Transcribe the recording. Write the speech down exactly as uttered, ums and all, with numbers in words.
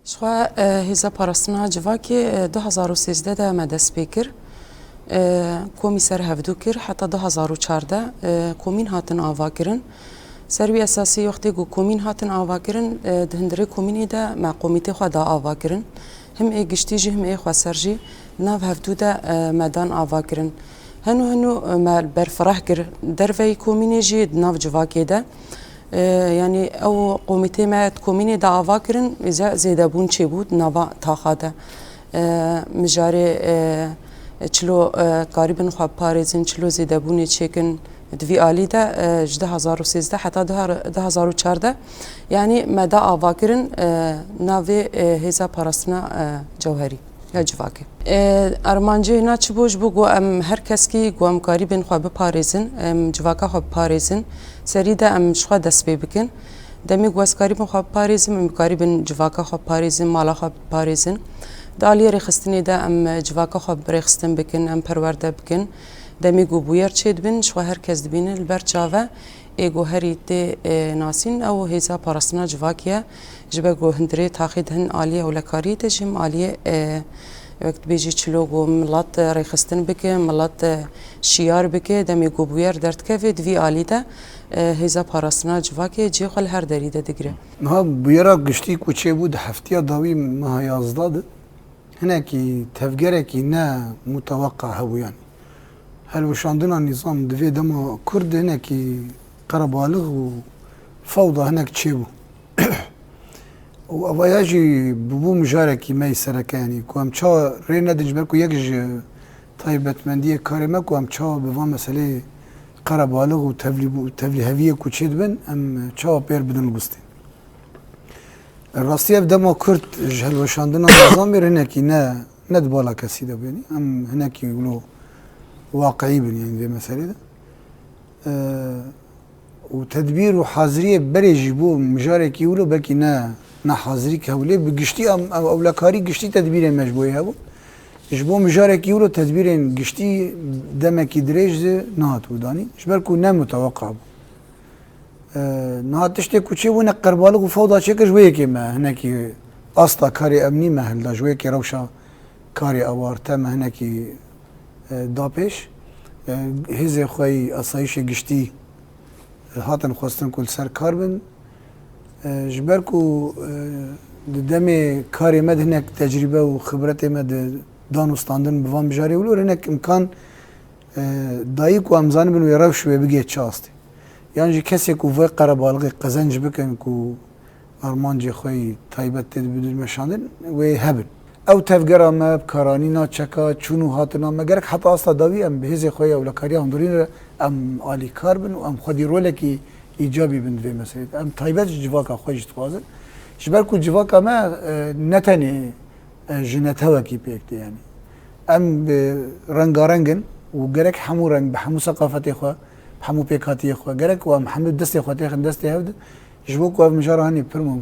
Jixwe, e, Hêza Parastina Civakê, e, du hazar û sêzdeh de me dest pê kir. E, komî ser hevdû kir, heta du hazar û çardeh, e, komîn hatin avakirin. Ser wî esasî wextê ku komîn hatin avakirin, e, di hundirê komînê de me komîtê xwe da avakirin. Him ê giştî jî, him ê xweser jî nav hevdû de, e, me dan avakirin. Henu henu, e, me berfireh kir derveyî komînê jî di nav civakê de. E, yanî ew komîtê me di komînê de ava kirin, îca zêdebûn çêbû di nava taxa de. E, mijarê, e, çilo, e, karîbin xwe biparêzin, çilo zêdebûnê çêkin. Di vî alî de, e, ji du hazar û sêzdeh heta du hazar û çardeh, yanî me da ava kirin, e, navê, e, Hêza Parastina, e, Cewherî ya civakê. E, armancê hina çi bû? Ji bo ku em her keskî ku em karîbin xwe biparêzin, em civaka xwe biparêzin, serî de em ji xwe dest pê bikin. Demê ku ez karîbin xwe biparêzim, em karîbin civaka xwe biparêzin, mala xwe biparêzin. Di aliyê rêxistinê de em civaka xwe bi rêxistin bikin, em perwerde bikin. Demê ku bûyer çêdibin, ji xwe her kes dibînin li ber çav e. Ê ku herî tê, e, nasîn, ew Hêza Parastina Civakê ye. Ji ber ku hundirê taxê di hin aliyê ewlekariyê de jî, him aliyê, e, wek dibêjî çilo ku milet, e, rêxistin bike, milet, e, şiyar bike, demê ku bûyer derdikeve, di vî alî de, e, Hêza Parastina Civakê cihê xwe li her derî de digire. Niha bûyera giştî ku çêbû di heftiya dawî meha yazdeh de, hinekî tevgerekî ne muteweqa hebû, yanî helweşandina nîzam di vê dema kurd hinekî qerebalix û fewda hinek çêbû. Û evaya jî bûbû mijarekî me yî sereke, yanî ku em çawa rê nedin, ji ber ku yek ji taybetmendiyê karê me ku em çawa bi van meseleyê qerebalix û tevlîbû-, tevlîheviyê ku çêdibin, em çawa pêr bidin li bistê. Rastî ev dema kurt ji helweşandina nizamê re hinekî ne, ne di bala kesî de bû, yanî em hinekî wilo waqiî bin, yanî vê meselê de. E, û tedbîr û haziriyê berê jî bo mijarekî wilo belkî ne, ne hazirî ki hewlê, bi giştî em, ew, ewlekarî giştî tedbîrên me ji bo yê hebû. Ji bo mijarekî wilo tedbîrên giştî demekî dirêj zî nehatibû danîn. Ji ber ku ne muteweqa bû. E, niha tiştê ku çêbû, ne qerbalix û fewda çêkir, ji wê yekê me hinekî asta karê emnî me hilda, ji wê yekê rewşa karê awarte me hinekî, e, da pêş. E, hêzê xwe yî asayîşê giştî, e, hatin xwestin ku li ser kar bin. E, ji ber ku, e, di demê karê me de hinek tecrîbe û xibretê me di dan û standin bi van mijarê wilo hinek imkan, e, dayî ku em zanibin wê rewş wê bigê çi astê. Yan jî kesê ku vê qerebalixê qezenc bikin ku armancê xwe yî taybet tê dibin meşandin, wê hebin. Ew tevgera me, bi karanîna çeka, çûn û hatina me, gerek heta asta dawî em bi hêzê xwe ya ewlekariya hundirîn re em alîkar bin û em xwedî rolekî îcabî bin di vê meselê de. Em taybet ji civaka xwe jî dixwazin. Ji ber ku civaka me, e, ne tenê, e, ji netewekî pêk tê, yanî. Em bi rengareng in û gerek hemû reng bi hemû seqafetê xwe, bi hemû pêkhatiyê xwe, gerek û em hemû destê xwe têxin destê hev de, ji bo ku ev mijara hanî pir mum-,